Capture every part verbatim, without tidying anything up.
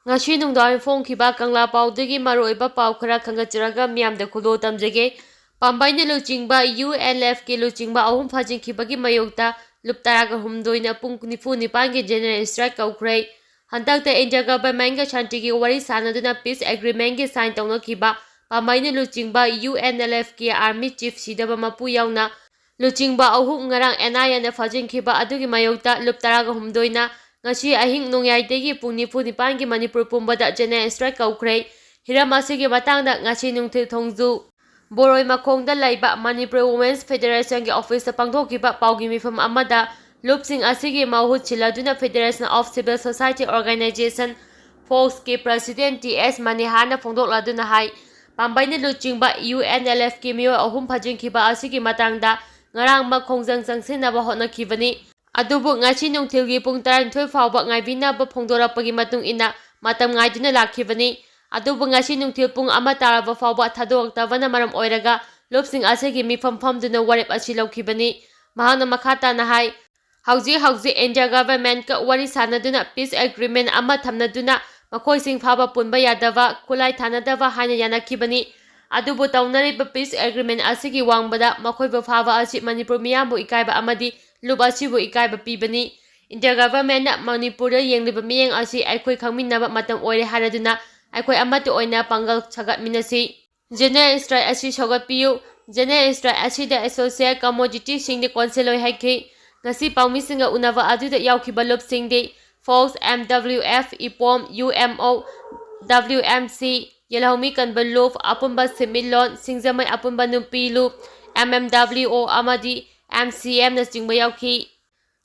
ꯉꯁꯤ ꯅꯨꯡꯗꯥꯡꯋꯥꯏꯔꯝ ꯐꯣꯡꯈꯤꯕ ꯀꯪꯂꯥ ꯄꯥꯎꯗꯒꯤ ꯃꯔꯨꯑꯣꯏꯕ ꯄꯥꯎ ꯈꯔ ꯈꯟꯒꯠꯆꯔꯒ ꯃꯤꯌꯥꯝꯗ ꯈꯨꯗꯣꯜ ꯇꯝꯖꯒꯦ꯫ ꯄꯥꯝꯕꯩꯅ ꯂꯨꯆꯤꯡꯕ UNLFꯀꯤ ꯂꯨꯆꯤꯡꯕ ꯑꯍꯨꯝ ꯐꯥꯖꯤꯟꯈꯤꯕꯒꯤ ꯃꯥꯌꯣꯛꯇ ꯂꯨꯞ ꯇꯔꯥꯒ ꯍꯨꯝꯗꯣꯏꯅ ꯄꯨꯡ ꯅꯤꯐꯨ ꯅꯤꯄꯥꯟꯒꯤ general strike ꯀꯧꯈ꯭ꯔꯦ꯫ ꯍꯟꯗꯛꯇ India governmentꯒ ꯁꯥꯟꯇꯤꯒꯤ ꯋꯥꯔꯤ ꯁꯥꯟꯅꯗꯨꯅ peace agreementꯒꯤ sign ꯇꯧꯅꯈꯤꯕ ꯄꯥꯝꯕꯩꯅ ꯂꯨꯆꯤꯡꯕ UNLFꯀꯤ army chief ꯁꯤꯗꯕ ꯃꯄꯨ ꯌꯥꯎꯅ ꯂꯨꯆꯤꯡꯕ ꯑꯍꯨꯝ ꯉꯔꯥꯡ NIAꯅ ꯐꯥꯖꯤꯟꯈꯤꯕ ꯑꯗꯨꯒꯤ ꯃꯥꯌꯣꯛꯇ ꯂꯨꯞ ꯇꯔꯥꯒ ꯍꯨꯝꯗꯣꯏꯅ ꯉꯁꯤ ꯑꯍꯤꯡ ꯅꯣꯡꯌꯥꯏꯗꯒꯤ ꯄꯨꯡ ꯅꯤꯐꯨ ꯅꯤꯄꯥꯟꯒꯤ ꯃꯅꯤꯄꯨꯔ ꯄꯨꯝꯕꯗ general strike ꯀꯧꯈ꯭ꯔꯦ꯫ ꯍꯤꯔꯝ ꯑꯁꯤꯒꯤ ꯃꯇꯥꯡꯗ ꯉꯁꯤ ꯅꯨꯡꯊꯤꯜ ꯊꯣꯡꯖꯨ ꯕꯣꯔꯣꯏ ꯃꯈꯣꯡꯗ ꯂꯩꯕ ꯃꯅꯤꯄꯨꯔ Women's Federationꯒꯤ officeꯇ ꯄꯥꯡꯊꯣꯛꯈꯤꯕ ꯄꯥꯎꯒꯤ ꯃꯤꯐꯝ ꯑꯃꯗ ꯂꯨꯞꯁꯤꯡ ꯑꯁꯤꯒꯤ ꯃꯍꯨꯠ ꯁꯤꯜꯂꯗꯨꯅ Federation of Civil Society Organisation, ꯐꯣꯛꯁꯀꯤ president ꯇꯤ ꯑꯦꯁ ꯃꯅꯤꯍꯥꯔꯅ ꯐꯣꯡꯗꯣꯛꯂꯗꯨꯅ ꯍꯥꯏ, ꯄꯥꯝꯕꯩꯅ ꯂꯨꯆꯤꯡꯕ UNLFꯀꯤ ꯃꯤꯑꯣꯏ ꯑꯍꯨꯝ ꯐꯥꯖꯤꯟꯈꯤꯕ ꯑꯁꯤꯒꯤ ꯃꯇꯥꯡꯗ ꯉꯔꯥꯡꯃꯛ ꯈꯣꯡꯖꯪ ꯆꯪꯁꯤꯟꯅꯕ ꯍꯣꯠꯅꯈꯤꯕꯅꯤ꯫ ꯑꯗꯨꯕꯨ ꯉꯁꯤ ꯅꯨꯡꯊꯤꯜꯒꯤ ꯄꯨꯡ ꯇꯔꯥꯅꯤꯊꯣꯏ ꯐꯥꯎꯕ ꯉꯥꯏꯕꯤꯅꯕ ꯐꯣꯡꯗꯣꯔꯛꯄꯒꯤ ꯃꯇꯨꯡ ꯏꯟꯅ ꯃꯇꯝ ꯉꯥꯏꯗꯨꯅ ꯂꯥꯛꯈꯤꯕꯅꯤ꯫ ꯑꯗꯨꯕꯨ ꯉꯁꯤ ꯅꯨꯡꯊꯤꯜ ꯄꯨꯡ ꯑꯃ ꯇꯥꯔꯕ ꯐꯥꯎꯕ ꯊꯥꯗꯣꯔꯛꯇꯕꯅ ꯃꯔꯝ ꯑꯣꯏꯔꯒ ꯂꯨꯞꯁꯤꯡ ꯑꯁꯤꯒꯤ ꯃꯤꯐꯝ ꯐꯝꯗꯨꯅ ꯋꯥꯔꯦꯞ ꯑꯁꯤ ꯂꯧꯈꯤꯕꯅꯤ꯫ ꯃꯍꯥꯛꯅ ꯃꯈꯥ ꯇꯥꯅ ꯍꯥꯏ, ꯍꯧꯖꯤꯛ ꯍꯧꯖꯤꯛ India governmentꯀ ꯋꯥꯔꯤ ꯁꯥꯟꯅꯗꯨꯅ peace agreement ꯑꯃ ꯊꯝꯅꯗꯨꯅ ꯃꯈꯣꯏꯁꯤꯡ ꯐꯥꯕ ꯄꯨꯟꯕ ꯌꯥꯗꯕ, ꯈꯨꯠꯂꯥꯏ ꯊꯥꯅꯗꯕ ꯍꯥꯏꯅ ꯌꯥꯅꯈꯤꯕꯅꯤ꯫ ꯑꯗꯨꯕꯨ ꯇꯧꯅꯔꯤꯕ peace agreement ꯑꯁꯤꯒꯤ ꯋꯥꯡꯃꯗ ꯃꯈꯣꯏꯕꯨ ꯐꯥꯕ ꯑꯁꯤ ꯃꯅꯤꯄꯨꯔ ꯃꯤꯌꯥꯝꯕꯨ ꯏꯀꯥꯏꯕ ꯑꯃꯗꯤ ꯂꯨꯞ ꯑꯁꯤꯕꯨ ꯏꯀꯥꯏꯕ ꯄꯤꯕꯅꯤ꯫ India governmentꯅ ꯃꯅꯤꯄꯨꯔꯗ ꯌꯦꯡꯂꯤꯕ ꯃꯤꯠꯌꯦꯡ ꯑꯁꯤ ꯑꯩꯈꯣꯏ ꯈꯪꯃꯤꯟꯅꯕ ꯃꯇꯝ ꯑꯣꯏꯔꯦ ꯍꯥꯏꯔꯗꯨꯅ ꯑꯩꯈꯣꯏ ꯑꯃꯠꯇ ꯑꯣꯏꯅ ꯄꯥꯡꯒꯜ ꯁꯥꯒꯠꯃꯤꯟꯅꯁꯤ꯫ General strike ꯑꯁꯤ ꯁꯧꯒꯠꯄꯤꯌꯨ꯫ General strike ꯑꯁꯤꯗ associate commoditiesꯁꯤꯡꯗꯤ ꯀꯣꯟꯁꯦꯜꯂꯣꯏ ꯍꯥꯏꯈꯤ꯫ ꯉꯁꯤ ꯄꯥꯎꯃꯤꯁꯤꯡꯒ ꯎꯅꯕ ꯑꯗꯨꯗ ꯌꯥꯎꯈꯤꯕ ꯂꯨꯞꯁꯤꯡꯗꯤ ꯐꯣꯛꯁ, MWF, ꯏꯄꯣꯝ, UMO, WMC, ꯌꯦꯜꯍꯧꯃꯤ ꯀꯟꯕ ꯂꯨꯞ, ꯑꯄꯨꯟꯕ ꯁꯦꯟꯃꯤꯠꯂꯣꯟ, ꯁꯤꯡꯖꯃꯩ ꯑꯄꯨꯟꯕ ꯅꯨꯄꯤ ꯂꯨꯞ, MMWO ꯑꯃꯗꯤ MCMꯅꯆꯤꯡꯕ ꯌꯥꯎꯈꯤ꯫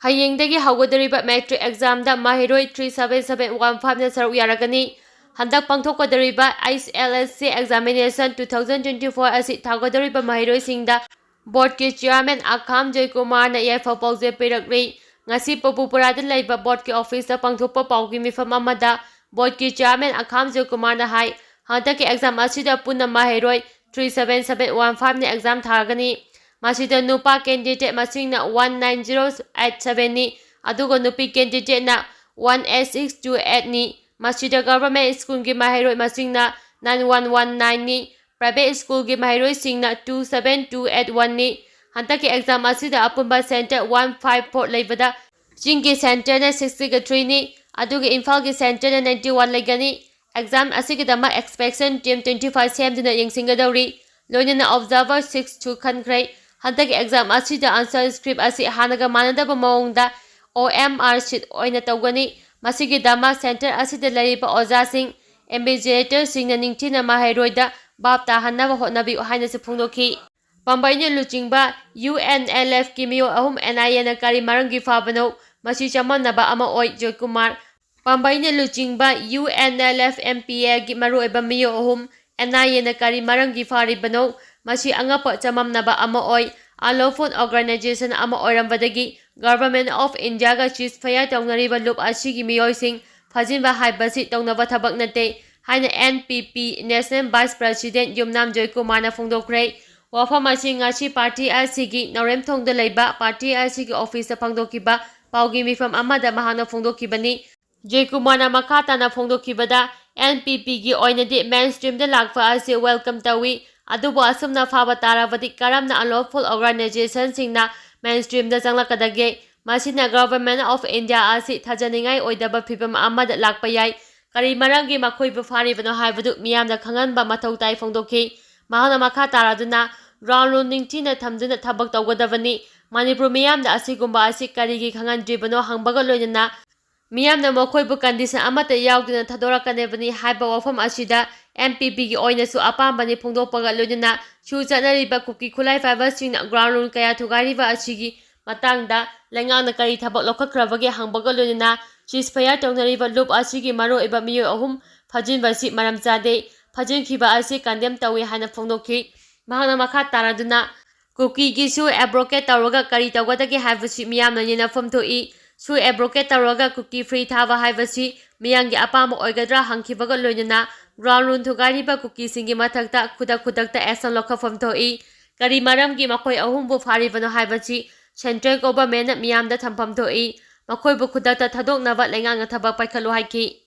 ꯍꯌꯦꯡꯗꯒꯤ ꯍꯧꯒꯗꯧꯔꯤꯕ matric examꯗ ꯃꯍꯩꯔꯣꯏ three seven seven one fiveꯅ ꯁꯔꯨꯛ ꯌꯥꯔꯒꯅꯤ꯫ ꯍꯟꯗꯛ ꯄꯥꯡꯊꯣꯛꯀꯗꯧꯔꯤꯕ HLSC examination two thousand twenty four ꯑꯁꯤ ꯊꯥꯒꯗꯧꯔꯤꯕ ꯃꯍꯩꯔꯣꯏꯁꯤꯡꯗ boardꯀꯤ chairman ꯑꯈꯥꯝ ꯖꯣꯏꯀꯨꯃꯥꯔꯅ ꯌꯥꯏꯐ ꯄꯥꯎꯖꯦꯜ ꯄꯤꯔꯛꯂꯤ꯫ ꯉꯁꯤ ꯄꯕꯨꯄꯨꯔꯥꯗ ꯂꯩꯕ boardꯀꯤ officeꯇ ꯄꯥꯡꯊꯣꯛꯄ ꯄꯥꯎꯒꯤ ꯃꯤꯐꯝ ꯑꯃꯗ boardꯀꯤ chairman ꯑꯈꯥꯝ ꯖꯣꯏꯀꯨꯃꯥꯔꯅ ꯍꯥꯏ, ꯍꯟꯗꯛꯀꯤ exam ꯑꯁꯤꯗ ꯄꯨꯟꯅ ꯃꯍꯩꯔꯣꯏ three seven seven one fiveꯅ exam ꯊꯥꯒꯅꯤ꯫ ꯃꯁꯤꯗ ꯅꯨꯄꯥ candidate ꯃꯁꯤꯡꯅ one nine zero eight sevenꯅꯤ, ꯑꯗꯨꯒ ꯅꯨꯄꯤ candidateꯅ one eight six two eightꯅꯤ꯫ ꯃꯁꯤꯗ government schoolꯒꯤ ꯃꯍꯩꯔꯣꯏ ꯃꯁꯤꯡꯅ nine one one nineꯅꯤ, private schoolꯒꯤ ꯃꯍꯩꯔꯣꯏꯁꯤꯡꯅ two seven two eight oneꯅꯤ꯫ ꯍꯟꯗꯛꯀꯤ exam ꯑꯁꯤꯗ ꯑꯄꯨꯟꯕ center one five four ꯂꯩꯕꯗ ꯆꯤꯡꯒꯤ centerꯅ sixty-threeꯅꯤ, ꯑꯗꯨꯒ ꯏꯝꯐꯥꯜꯒꯤ centerꯅ ninety-one ꯂꯩꯒꯅꯤ꯫ Exam ꯑꯁꯤꯒꯤꯗꯃꯛ inspection team twenty-five ꯁꯦꯝꯗꯨꯅ ꯌꯦꯡꯁꯤꯟꯒꯗꯧꯔꯤ꯫ ꯂꯣꯏꯅꯅ observer six ꯁꯨ ꯈꯟꯈ꯭ꯔꯦ꯫ ꯍꯟꯗꯛꯀꯤ exam ꯑꯁꯤꯗ answer script ꯑꯁꯤ ꯍꯥꯟꯅꯒ ꯃꯥꯟꯅꯗꯕ ꯃꯑꯣꯡꯗ O M R sheet ꯑꯣꯏꯅ ꯇꯧꯒꯅꯤ꯫ ꯃꯁꯤꯒꯤꯗꯃꯛ center ꯑꯁꯤꯗ ꯂꯩꯔꯤꯕ ꯑꯣꯖꯥꯁꯤꯡ, invigilatorꯁꯤꯡꯅ ꯅꯤꯡꯊꯤꯅ ꯃꯍꯩꯔꯣꯏꯗ ꯚꯥꯞ ꯇꯥꯍꯟꯅꯕ ꯍꯣꯠꯅꯕꯤꯌꯨ ꯍꯥꯏꯅꯁꯨ ꯐꯣꯡꯗꯣꯛꯈꯤ꯫ ꯄꯥꯝꯕꯩꯅ ꯂꯨꯆꯤꯡꯕ U N L Fꯀꯤ ꯃꯤꯑꯣꯏ ꯑꯍꯨꯝ N I Aꯅ ꯀꯔꯤ ꯃꯔꯝꯒꯤ ꯐꯥꯕꯅꯣ? ꯃꯁꯤ ꯆꯃꯝꯅꯕ ꯑꯃ ꯑꯣꯏ, ꯖꯣꯏꯀꯨꯃꯥꯔ꯫ ꯄꯥꯝꯕꯩꯅ ꯂꯨꯆꯤꯡꯕ U N L F M P Aꯒꯤ ꯃꯔꯨꯑꯣꯏꯕ ꯃꯤꯑꯣꯏ ꯑꯍꯨꯝ N I Aꯅ ꯀꯔꯤ ꯃꯔꯝꯒꯤ ꯐꯥꯔꯤꯕꯅꯣ? ꯃꯁꯤ ꯑꯉꯛꯄ ꯆꯃꯝꯅꯕ ꯑꯃ ꯑꯣꯏ꯫ Unlawful organization ꯑꯃ ꯑꯣꯏꯔꯝꯕꯗꯒꯤ Government of Indiaꯒ ceasefire ꯇꯧꯅꯔꯤꯕ ꯂꯨꯞ ꯑꯁꯤꯒꯤ ꯃꯤꯑꯣꯏꯁꯤꯡ ꯐꯥꯖꯤꯟꯕ ꯍꯥꯏꯕꯁꯤ ꯇꯧꯅꯕ ꯊꯕꯛ ꯅꯠꯇꯦ ꯍꯥꯏꯅ N P P National Vice President ꯌꯨꯝꯅꯥꯝ ꯖꯣꯏꯀꯨꯃꯥꯔꯅ ꯐꯣꯡꯗꯣꯛꯈ꯭ꯔꯦ꯫ ꯋꯥꯐꯝ ꯑꯁꯤ ꯉꯁꯤ party ꯑꯁꯤꯒꯤ ꯅꯥꯎꯔꯦꯝꯊꯣꯡꯗ ꯂꯩꯕ party ꯑꯁꯤꯒꯤ officeꯇ ꯐꯣꯡꯗꯣꯛꯈꯤꯕ ꯄꯥꯎꯒꯤ ꯃꯤꯐꯝ ꯑꯃꯗ ꯃꯍꯥꯛꯅ ꯐꯣꯡꯗꯣꯛꯈꯤꯕꯅꯤ꯫ ꯖꯣꯏꯀꯨꯃꯥꯔꯅ ꯃꯈꯥ ꯇꯥꯅ ꯐꯣꯡꯗꯣꯛꯈꯤꯕꯗ, N P Pꯒꯤ ꯑꯣꯏꯅꯗꯤ mainstreamꯗ ꯂꯥꯛꯄ ꯑꯁꯤ welcome ꯇꯧꯏ, ꯑꯗꯨꯕꯨ ꯑꯁꯨꯝꯅ ꯐꯥꯕ ꯇꯥꯔꯕꯗꯤ ꯀꯔꯝꯅ unlawful organizationꯁꯤꯡꯅ mainstreamꯗ ꯆꯪꯂꯛꯀꯗꯒꯦ? ꯃꯁꯤꯅ Government of India ꯑꯁꯤ ꯊꯥꯖꯅꯤꯡꯉꯥꯏ ꯑꯣꯏꯗꯕ ꯐꯤꯚꯝ ꯑꯃꯗ ꯂꯥꯛꯄ ꯌꯥꯏ꯫ ꯀꯔꯤ ꯃꯔꯝꯒꯤ ꯃꯈꯣꯏꯕꯨ ꯐꯥꯔꯤꯕꯅꯣ ꯍꯥꯏꯕꯗꯨ ꯃꯤꯌꯥꯝꯅ ꯈꯪꯍꯟꯕ ꯃꯊꯧ ꯇꯥꯏ ꯐꯣꯡꯗꯣꯛꯈꯤ꯫ ꯃꯍꯥꯛꯅ ꯃꯈꯥ ꯇꯥꯔꯗꯨꯅ, ground rule ꯅꯤꯡꯊꯤꯅ ꯊꯝꯗꯨꯅ ꯊꯕꯛ ꯇꯧꯒꯗꯕꯅꯤ꯫ ꯃꯅꯤꯄꯨꯔ ꯃꯤꯌꯥꯝꯗ ꯑꯁꯤꯒꯨꯝꯕ ꯑꯁꯤ ꯀꯔꯤꯒꯤ ꯈꯪꯍꯟꯗ꯭ꯔꯤꯕꯅꯣ ꯍꯪꯕꯒ ꯂꯣꯏꯅꯅ ꯃꯤꯌꯥꯝꯅ ꯃꯈꯣꯏꯕꯨ condition ꯑꯃꯠꯇ ꯌꯥꯎꯗꯅ ꯊꯥꯗꯣꯔꯛꯀꯅꯕꯅꯤ ꯍꯥꯏꯕ ꯋꯥꯐꯝ ꯑꯁꯤꯗ N P Pꯒꯤ ꯑꯣꯏꯅꯁꯨ ꯑꯄꯥꯝꯕꯅꯤ ꯐꯣꯡꯗꯣꯛꯄꯒ ꯂꯣꯏꯅꯅ ꯁꯨ ꯆꯠꯅꯔꯤꯕ ꯀꯨꯀꯤ ꯈꯨꯠꯂꯥꯏ ꯄꯥꯏꯕꯁꯤꯡꯅ ground rule ꯀꯌꯥ ꯊꯨꯒꯥꯏꯔꯤꯕ ꯑꯁꯤꯒꯤ ꯃꯇꯥꯡꯗ ꯂꯩꯉꯥꯛꯅ ꯀꯔꯤ ꯊꯕꯛ ꯂꯧꯈꯠꯈ꯭ꯔꯕꯒꯦ ꯍꯪꯕꯒ ꯂꯣꯏꯅꯅ ceasefire ꯇꯧꯅꯔꯤꯕ ꯂꯨꯞ ꯑꯁꯤꯒꯤ ꯃꯔꯨꯑꯣꯏꯕ ꯃꯤꯑꯣꯏ ꯑꯍꯨꯝ ꯐꯥꯖꯤꯟꯕꯁꯤ ꯃꯔꯝ ꯆꯥꯗꯦ, ꯐꯥꯖꯤꯟꯈꯤꯕ ꯑꯁꯤ condemn ꯇꯧꯏ ꯍꯥꯏꯅ ꯐꯣꯡꯗꯣꯛꯈꯤ꯫ ꯃꯍꯥꯛꯅ ꯃꯈꯥ ꯇꯥꯔꯗꯨꯅ, ꯀꯨꯀꯤꯒꯤ ꯁꯨ abrogate ꯇꯧꯔꯒ ꯀꯔꯤ ꯇꯧꯒꯗꯒꯦ ꯍꯥꯏꯕꯁꯤ ꯃꯤꯌꯥꯝꯅ ꯌꯦꯡꯅꯐꯝ ꯊꯣꯛꯏ꯫ ꯁꯨ abrogate ꯇꯧꯔꯒ ꯀꯨꯀꯤ free ꯊꯥꯕ ꯍꯥꯏꯕꯁꯤ ꯃꯤꯌꯥꯝꯒꯤ ꯑꯄꯥꯝꯕ ꯑꯣꯏꯒꯗ꯭ꯔꯥ ꯍꯪꯈꯤꯕꯒ ꯂꯣꯏꯅꯅ ground rule ꯊꯨꯒꯥꯏꯔꯤꯕ ꯀꯨꯀꯤꯁꯤꯡꯒꯤ ꯃꯊꯛꯇ ꯈꯨꯗꯛ ꯈꯨꯗꯛꯇ action ꯂꯧꯈꯠꯐꯝ ꯊꯣꯛꯏ꯫ ꯀꯔꯤ ꯃꯔꯝꯒꯤ ꯃꯈꯣꯏ ꯑꯍꯨꯝꯕꯨ ꯐꯥꯔꯤꯕꯅꯣ ꯍꯥꯏꯕꯁꯤ central governmentꯅ ꯃꯤꯌꯥꯝꯗ ꯊꯝꯐꯝ ꯊꯣꯛꯏ꯫ ꯃꯈꯣꯏꯕꯨ ꯈꯨꯗꯛꯇ ꯊꯥꯗꯣꯛꯅꯕ ꯂꯩꯉꯥꯛꯅ ꯊꯕꯛ ꯄꯥꯏꯈꯠꯂꯨ ꯍꯥꯏꯈꯤ꯫